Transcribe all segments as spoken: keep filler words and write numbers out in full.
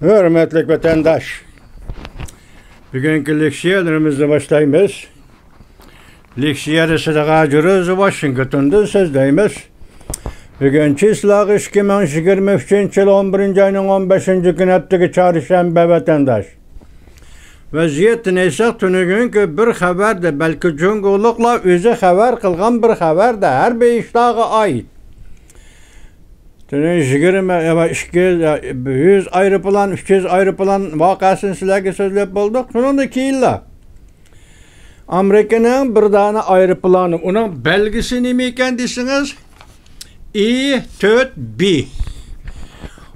ھۆرمەتلىك ۋەتەنداش، بۈگۈنكى لېكسىيەلىرىمىزنى باشلايمىز. لېكسىيەنى سىدىغا جۈرۈز ۋاشىنگتوندىن سۆزلەيمىز. بۈگۈن چىسلاغ ئىككى مىڭ يىگىرمە ئۈچىنچى يىل ئون بىرىنچى ئاينىڭ ئون بەشىنچى كۈنى، ھەپتىكى چارشەنبە، ۋەتەنداش. ۋەزىيەتتىن ئېيتساق، تۈنۈگۈنكى بىر خەۋەردە، بەلكى جۇڭگولۇقلار ئۆزى خەۋەر قىلغان بىر خەۋەردە، ھەربىي ئىشلارغا ئائىت. تۈنۈگۈن يىگىرمە، يا، ئىككى، يا، يۈز ئايروپىلان، ئۈچ يۈز ئايروپىلان ۋەقەسىنى سىلەرگە سۆزلەپ بولدۇق. شۇنىڭدىن كېيىنلا ئامېرىكىنىڭ بىر دانە ئايروپىلانى، ئۇنىڭ بەلگىسى نېمە ئىكەن دېسىڭىز، ئى تۆت بى.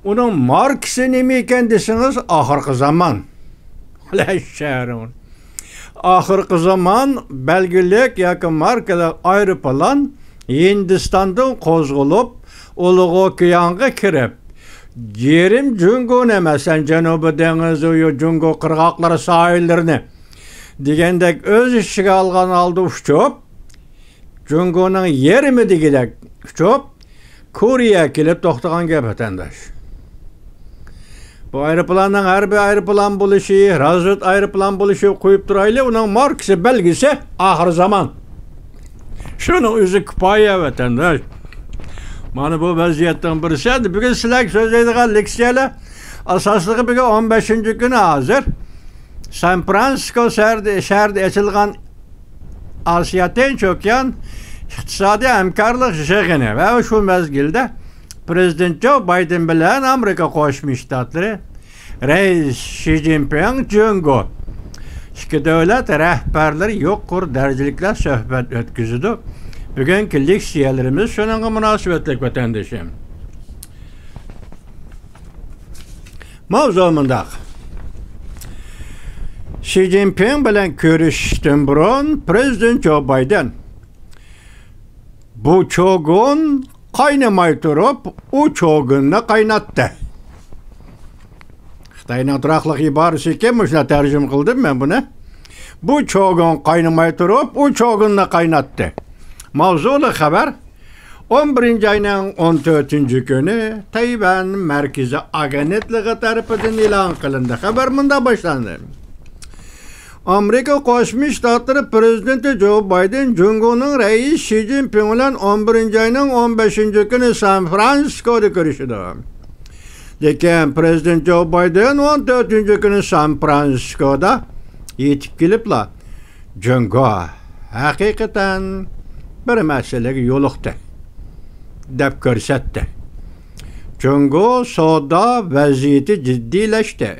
ئۇنىڭ ماركىسى نېمە ئىكەن دېسىڭىز، ئاخىرقى زامان. ئاخىرقى زامان بەلگىلىك ياكى ماركىلىق ئايروپىلان ھىندىستاندىن قوزغىلىپ، ئۇلۇغ ئوكيانغا كىرىپ، يېرىم جۇڭگونى، مەسىلەن، جەنۇبىي دېڭىز، جۇڭگو قىرغاقلىرى ساھىللىرىنى دېگەندەك ئۆز ئىچىگە ئالغان ھالدا ئۇچۇپ، جۇڭگونىڭ يېرىمى دېگۈدەك ئۇچۇپ، كورېيە كېلىپ توختىغان گەپ، ۋەتەنداش. بۇ ئايروپىلاننىڭ ھەربىي ئايروپىلان بولۇشى، رازۋېد ئايروپىلان بولۇشى قويۇپ تۇرايلى، ئۇنىڭ ماركىسى، بەلگىسى ئاخىر زامان. شۇنىڭ ئۆزى كۇپايە، ۋەتەنداش. مانا بۇ ۋەزىيەتنىڭ بىرسى. ئەمدى بۈگۈن سىلەرگە سۆزلەيدىغان لېكسىيەلەر ئاساسلىقى بۈگۈن ئون بەشىنچى كۈنى ھازىر سان فرانسىسكو شەھىرىدە، شەھىرىدە ئېچىلغان ئاسىيا تىنچ ئوكيان ئىقتىسادىي ھەمكارلىق يىغىنى ۋە شۇ مەزگىلدە پرېزىدېنت جو بايدېن بىلەن ئامېرىكا قوشما شتاتلىرى رەئىس شى جىنپىڭ جۇڭگو ئىككى دۆلەت رەھبەرلىرى يۇقىرى دەرىجىلىكلەر سۆھبەت ئۆتكۈزىدۇ. بۈگۈنكى لېكسىيەلىرىمىز شۇنىڭغا مۇناسىۋەتلىك، ۋەتەندىشىم. ماۋزۇ مۇنداق. شى جىنپىڭ بىلەن كۆرۈشۈشتىن بۇرۇن پرېزىدېنت جو بايدېن، بۇ چوگۇن قاينىماي تۇرۇپ، ئۇ چوگۇننى قايناتتى. خىتاينىڭ تۇراقلىق ئىبارىسى ئىكەن، مۇشۇنداق تەرجىمە قىلدىم مەن بۇنى. بۇ چوگۇن قاينىماي تۇرۇپ، ئۇ چوگۇننى قايناتتى. ماۋزۇلۇق خەۋەر. ئون بىرىنچى ئاينىڭ ئون تۆتىنچى كۈنى تەيۋەن مەركىزىي ئاگېنتلىقى تەرىپىدىن ئېلان قىلىندى. خەۋەر مۇنداق باشلاندى. ئامېرىكا قوشما شتاتلىرى پرېزىدېنتى جو بايدېن جۇڭگونىڭ رەئىسى شى جىنپىڭ بىلەن ئون بىرىنچى ئاينىڭ ئون بەشىنچى كۈنى سان فرانسىسكودا كۆرۈشىدۇ. لېكىن پرېزىدېنت جو بايدېن ئون تۆتىنچى كۈنى سان فرانسىسكودا يېتىپ كېلىپلا، جۇڭگو ھەقىقەتەن بىر مەسىلىگە يولۇقتى، دەپ كۆرسەتتى. جۇڭگو سودا ۋەزىيىتى جىددىيلەشتى.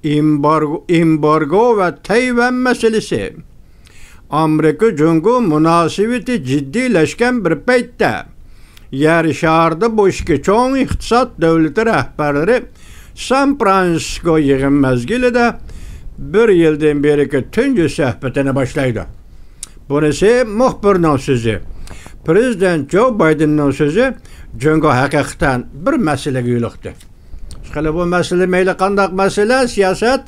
ئېمبارگو، ئېمبارگو ۋە تەيۋەن مەسىلىسى. ئامېرىكا جۇڭگو مۇناسىۋىتى جىددىيلەشكەن بىر پەيتتە، يەر شارىدا بۇ ئىككى چوڭ ئىقتىساد دۆلىتى رەھبەرلىرى سان فرانسىسكو يىغىن مەزگىلىدە بىر يىلدىن بېرىكى تۇنجى سۆھبىتىنى باشلايدۇ. بۇنىسى مۇخبىرنىڭ سۆزى. پرېزىدېنت جو بايدېننىڭ سۆزى. جۇڭگو ھەقىقەتەن بىر مەسىلىگە يولۇقتى. قېنى بۇ مەسىلە مەيلى قانداق مەسىلە، سىياسەت،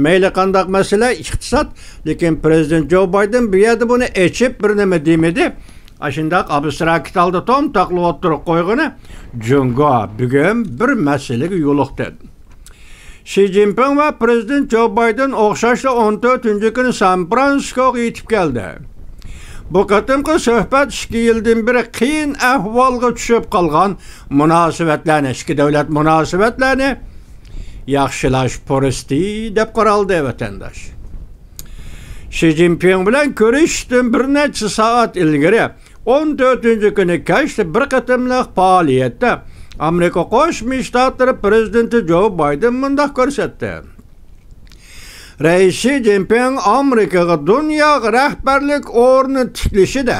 مەيلى قانداق مەسىلە، ئىقتىساد، لېكىن پرېزىدېنت جو بايدېن بۇ يەردە بۇنى ئېچىپ بىر نېمە دېمىدى. ئاشۇنداق ئابستراكت ھالدا توم تاقىلىپ ئوتتۇرىغا قويغىنى، جۇڭگو بۈگۈن بىر مەسىلىگە يولۇقتى. شى جىنپىڭ ۋە پرېزىدېنت جو بايدېن ئوخشاشلا ئون تۆتىنچى كۈنى سان فرانسىسكوغا يېتىپ كەلدى. بۇ قېتىمقى سۆھبەت ئىككى يىلدىن بېرى قىيىن ئەھۋالغا چۈشۈپ قالغان مۇناسىۋەتلەرنى، ئىككى دۆلەت مۇناسىۋەتلەرنى ياخشىلاش پۇرسىتى دەپ قارالدى، ۋەتەنداش. شى جىنپىڭ بىلەن كۆرۈشۈشتىن بىر نەچچە سائەت ئىلگىرى، ئون تۆتىنچى كۈنى كەچتە بىر قېتىملىق پائالىيەتتە ئامېرىكا قوشما شتاتلىرى پرېزىدېنتى جو بايدېن مۇنداق كۆرسەتتى. رەئىس شى جىنپىڭ ئامېرىكىغا دۇنياغا رەھبەرلىك ئورنى تىكلىشىدە،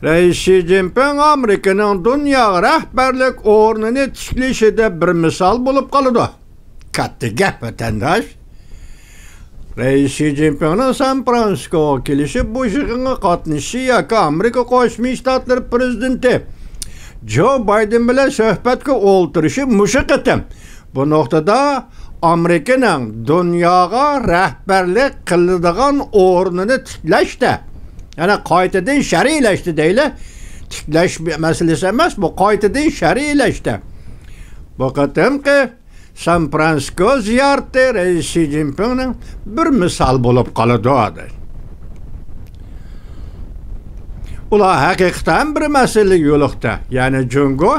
رەئىس شى جىنپىڭ ئامېرىكىنىڭ دۇنياغا رەھبەرلىك ئورنىنى تىكلىشىدە بىر مىسال بولۇپ قالىدۇ. كاتتا گەپ، ۋەتەنداش. رەئىس شى جىنپىڭنىڭ سان فرانسىسكوغا كېلىشى، بۇ يىغىنغا قاتنىشىشى ياكى ئامېرىكا قوشما شتاتلىرى پرېزىدېنتى جو بايدېن بىلەن سۆھبەتكە ئولتۇرۇشى مۇشۇ قېتىم. بۇ نۇقتىدا ئامېرىكىنىڭ دۇنياغا رەھبەرلىك قىلىدىغان ئورنىنى تىكلەشتە، يەنى قايتىدىن شەرئىيلەشتە دەيلى. تىكلەش مەسىلىسى ئەمەس، بۇ قايتىدىن شەرئىيلەشتە. بۇ قېتىمقى سان فرانسىسكو زىيارىتى رەئىس شى جىنپىڭنىڭ بىر مىسال بولۇپ قالىدۇ، دەيدۇ. ئۇلار ھەقىقەتەن بىر مەسىلىگە يولۇقتى، يەنى جۇڭگو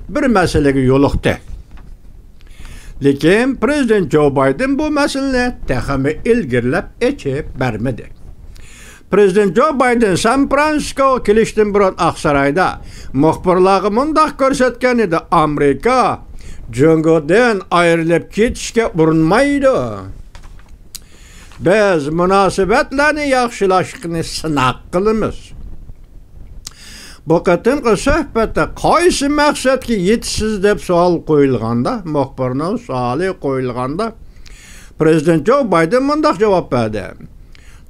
بىر مەسىلىگە يولۇقتى. لېكىن پرېزىدېنت جو بايدېن بۇ مەسىلىنى تېخىمۇ ئىلگىرىلەپ ئېچىپ بەرمىدى. پرېزىدېنت جو بايدېن سان فرانسىسكوغا كېلىشتىن بۇرۇن ئاقسارايدا مۇخبىرلارغا مۇنداق كۆرسەتكەن ئىدى: ئامېرىكا جۇڭگودىن ئايرىلىپ كېتىشكە ئۇرۇنمايدۇ. بىز مۇناسىۋەتلەرنى ياخشىلاشنى سىناق قىلىمىز. بۇ قېتىمقى سۆھبەتتە قايسى مەقسەتكە يېتىسىز دەپ سوئال قويۇلغاندا، مۇخبىرنىڭ سوئالى قويۇلغاندا، پرېزىدېنت جو بايدېن مۇنداق جاۋاب بەردى: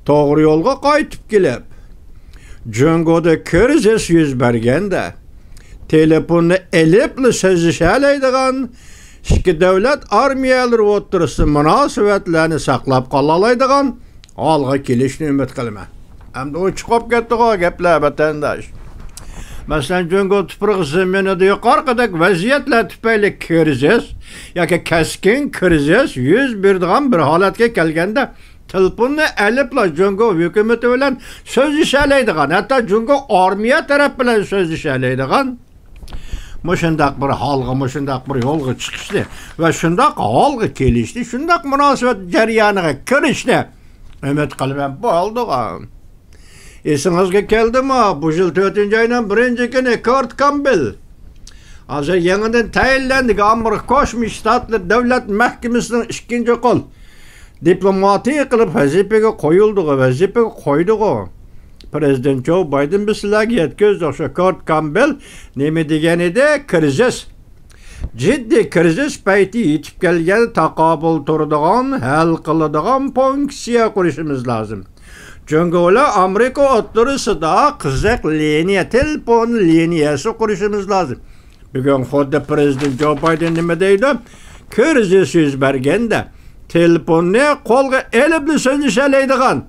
توغرا يولغا قايتىپ كېلىپ، جۇڭگودا كىرىزىس يۈز بەرگەندە، تېلېفوننى ئېلىپلا سۆزلىشەلەيدىغان، ئىككى دۆلەت ئارمىيەلىرى ئوتتۇرىسىدا مۇناسىۋەتلەرنى ساقلاپ قالالايدىغان ھالغا كېلىشنى ئۈمىد قىلىمەن. ئەمدى ئۇ چىقىپ كەتتىغۇ گەپلەر، ۋەتەنداش. مەسىلەن، جۇڭگو تۇپرىقى زېمىنىدا يۇقىرىقىدەك ۋەزىيەتلەر تۈپەيلى كىرىزىس ياكى كەسكىن كىرىزىس يۈز بېرىدىغان بىر ھالەتكە كەلگەندە، تېلېفوننى ئېلىپلا جۇڭگو ھۆكۈمىتى بىلەن سۆزلىشەلەيدىغان، ھەتتا جۇڭگو ئارمىيە تەرەپ بىلەن سۆزلىشەلەيدىغان مۇشۇنداق بىر ھالغا، مۇشۇنداق بىر يولغا چىقىشنى ۋە شۇنداق ھالغا كېلىشنى، شۇنداق مۇناسىۋەت جەريانىغا كىرىشنى ئۈمىد قىلىمەن. بولدىغۇ. ئېسىڭىزگە كەلدىمۇ، بۇ يىل تۆتىنچى ئاينىڭ بىرىنچى كۈنى كۇرت كامبېل، ھازىر يېڭىدىن تەيىنلەندى، ئامېرىكا قوشما شتاتلىرى دۆلەت مەھكىمىسىنىڭ ئىككىنچى قول دىپلوماتى قىلىپ ۋەزىپىگە قويۇلدىغۇ، ۋەزىپىگە قويدىغۇ. پرېزىدېنت جو بايدېن، بىز سىلەرگە يەتكۈزدۇق. شۇ كۇرت كامبېل نېمە دېگەن ئىدى؟ كىرىزىس، جىددىي كىرىزىس پەيتى يېتىپ كەلگەن، تاقابىل تۇرىدىغان، ھەل قىلىدىغان فۇنكسىيە قۇرۇشىمىز لازىم. جۇڭگو بىلەن ئامېرىكا ئوتتۇرىسىدا قىزىق لىنىيە، تېلېفون لىنىيەسى قۇرۇشىمىز لازىم. بۈگۈن خۇددى پرېزىدېنت جو بايدېن نېمە دەيدۇ؟ كىرىزىس يۈز بەرگەندە، تېلېفوننى قولغا ئېلىپلا سۆزلىشەلەيدىغان،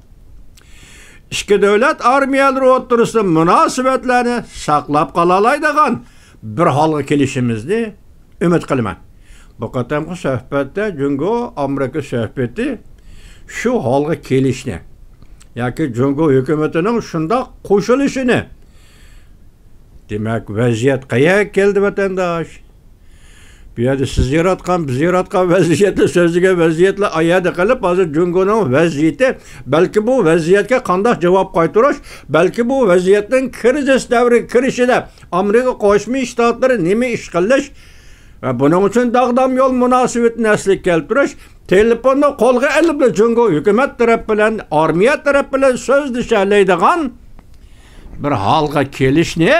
ئىككى دۆلەت ئارمىيەلىرى ئوتتۇرىسىدا مۇناسىۋەتلەرنى ساقلاپ قالالايدىغان بىر ھالغا كېلىشىمىزنى ئۈمىد قىلىمەن. بۇ قېتىمقى سۆھبەتتە جۇڭگو ئامېرىكا سۆھبىتى شۇ ھالغا كېلىشنى ياكى جۇڭگو ھۆكۈمىتىنىڭ شۇنداق قوشۇلۇشىنى، دېمەك، ۋەزىيەت قەيەرگە كەلدى، ۋەتەنداش؟ بۇ يەردە سىز ياراتقان، بىز ياراتقان ۋەزىيەتلەر، سۆزلىگەن ۋەزىيەتلەر ئايەردە قېلىپ، ھازىر جۇڭگونىڭ ۋەزىيىتى، بەلكى بۇ ۋەزىيەتكە قانداق جاۋاب قايتۇرۇش، بەلكى بۇ ۋەزىيەتنىڭ كىرىزىس دەۋرىگە كىرىشىدە ئامېرىكا قوشما شتاتلىرى نېمە ئىش قىلىش ۋە بۇنىڭ ئۈچۈن داغدام يول مۇناسىۋىتىنى ئەسلىگە كەلتۈرۈش، تېلېفوننى قولغا ئېلىپلا جۇڭگو ھۆكۈمەت تەرەپ بىلەن، ئارمىيە تەرەپ بىلەن سۆزلىشەلەيدىغان بىر ھالغا كېلىشنى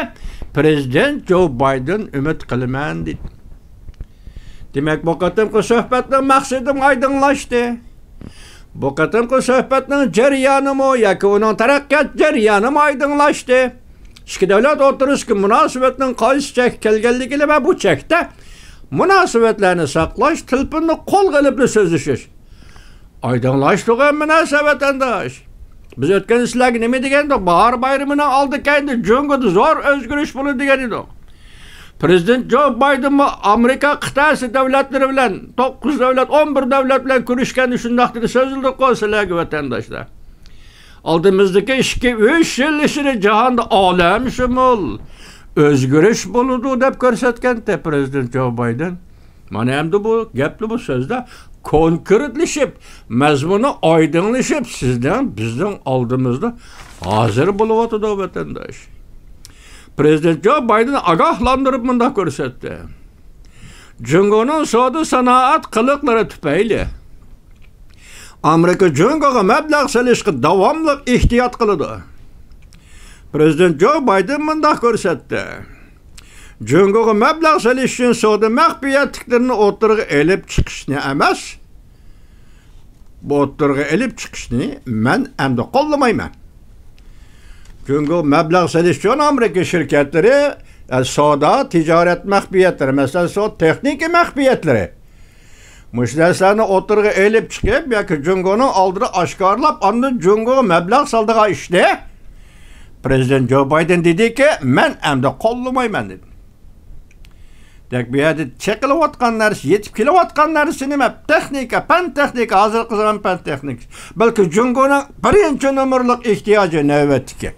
پرېزىدېنت جو بايدېن ئۈمىد قىلىمەن، دېدى. دېمەك، بۇ قېتىمقى سۆھبەتنىڭ مەقسىتىمۇ ئايدىڭلاشتى. بۇ قېتىمقى سۆھبەتنىڭ جەريانىمۇ ياكى ئۇنىڭ تەرەققىيات جەريانىمۇ ئايدىڭلاشتى. ئىككى دۆلەت ئوتتۇرىسىدىكى مۇناسىۋەتنىڭ قايسى چەككە كەلگەنلىكىنى ۋە بۇ چەكتە مۇناسىۋەتلەرنى ساقلاش، تېلېفوننى قولغا ئېلىپلا سۆزلىشىش. ئايدىڭلاشتىغۇ ھەممە نەرسە، ۋەتەنداش. بىز ئۆتكەندە سىلەرگە نېمە دېگەنىدۇق؟ باھار بايرىمىنىڭ ئالدى كەينىدە جۇڭگودا زور ئۆزگىرىش بولىدۇ دېگەنىدۇق. پرېزىدېنت جو بايدېنمۇ ئامېرىكا قىتئەسى دۆلەتلىرى بىلەن، توققۇز دۆلەت، ئون بىر دۆلەت بىلەن كۆرۈشكەندە شۇنداق دېدى، سۆزلىدۇققۇ سىلەرگە، ۋەتەنداشلار. ئالدىمىزدىكى ئىككى، ئۈچ يىل ئىچىدە جاھاندا ئالەمشۇمۇل ئۆزگىرىش بولىدۇ دەپ كۆرسەتكەنتى پرېزىدېنت جو بايدېن. مانا ئەمدى بۇ گەپلا بۇ سۆزدە كونكرېتلىشىپ، مەزمۇنى ئايدىڭلىشىپ، سىزنىڭ، بىزنىڭ ئالدىمىزدا ھازىر بولۇۋاتىدۇ، ۋەتەنداش. پرېزىدېنت جو بايدېن ئاگاھلاندۇرۇپ مۇنداق كۆرسەتتى: جۇڭگونىڭ سودا سانائەت قىلىقلىرى تۈپەيلى ئامېرىكا جۇڭگوغا مەبلەغ سېلىشقا داۋاملىق ئېھتىيات قىلىدۇ. پرېزىدېنت جو بايدېن مۇنداق كۆرسەتتى: جۇڭگوغا مەبلەغ سېلىش ئۈچۈن سودا مەخپىيەتلىكلىرىنى ئوتتۇرىغا ئېلىپ چىقىشنى ئەمەس، بۇ ئوتتۇرىغا ئېلىپ چىقىشنى مەن ئەمدى قوللىمايمەن. جۇڭگو مەبلەغ سېلىش ئۈچۈن ئامېرىكا شىركەتلىرى، ئە، سودا، تىجارەت مەخپىيەتلىرى، مەسىلەن، سودا تېخنىكا مەخپىيەتلىرى، مۇشۇ نەرسىلەرنى ئوتتۇرىغا ئېلىپ چىقىپ ياكى جۇڭگونىڭ ئالدىدا ئاشكارىلاپ، ئاندىن جۇڭگوغا مەبلەغ سالىدىغان ئىشنى پرېزىدېنت جو بايدېن دېدىكى، مەن ئەمدى قوللىمايمەن، دېدى. دەك بۇ يەردە چېقىلىۋاتقان نەرسە، يېتىپ كېلىۋاتقان نەرسە نېمە؟ تېخنىكا، پەن تېخنىكا، ھازىرقى زامان پەن تېخنىكىسى. بەلكى جۇڭگونىڭ بىرىنچى نومۇرلۇق ئېھتىياجى نۆۋەتتىكى.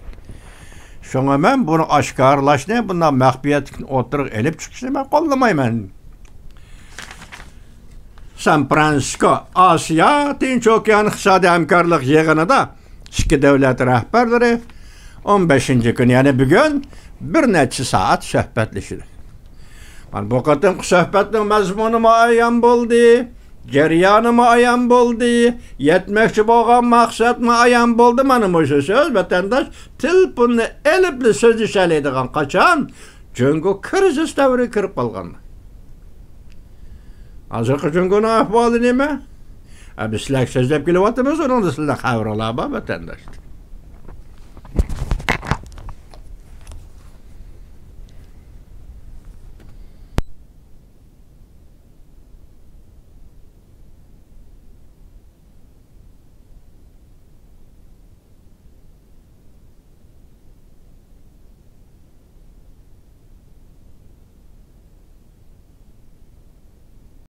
شۇڭا مەن بۇنى ئاشكارىلاشنى، بۇنداق مەخپىيەتلىكنى ئوتتۇرىغا ئېلىپ چىقىشنى مەن قوللىمايمەن. سان فرانسىسكو ئاسىيا تىنچ ئوكيان ئىقتىسادىي ھەمكارلىق يىغىنىدا ئىككى دۆلەت رەھبەرلىرى ئون بەشىنچى كۈنى، يەنى بۈگۈن بىر نەچچە سائەت سۆھبەتلىشىدۇ. مانا بۇ قېتىمقى سۆھبەتنىڭ مەزمۇنىمۇ ئايان بولدى، جەريانىمۇ ئايان بولدى، يەتمەكچى بولغان مەقسەتمۇ ئايان بولدى. مانا مۇشۇ سۆز، ۋەتەنداش، تېلېفوننى ئېلىپلا سۆزلىشەلەيدىغان قاچان جۇڭگو كىرىزىس دەۋرىگە كىرىپ قالغاندا. ھازىرقى جۇڭگونىڭ ئەھۋالى نېمە؟ ئە، بىز سىلەرگە سۆزلەپ كېلىۋاتىمىز، ئۇنىڭدا سىلەر خەۋىرىڭلار بار، ۋەتەنداشلار.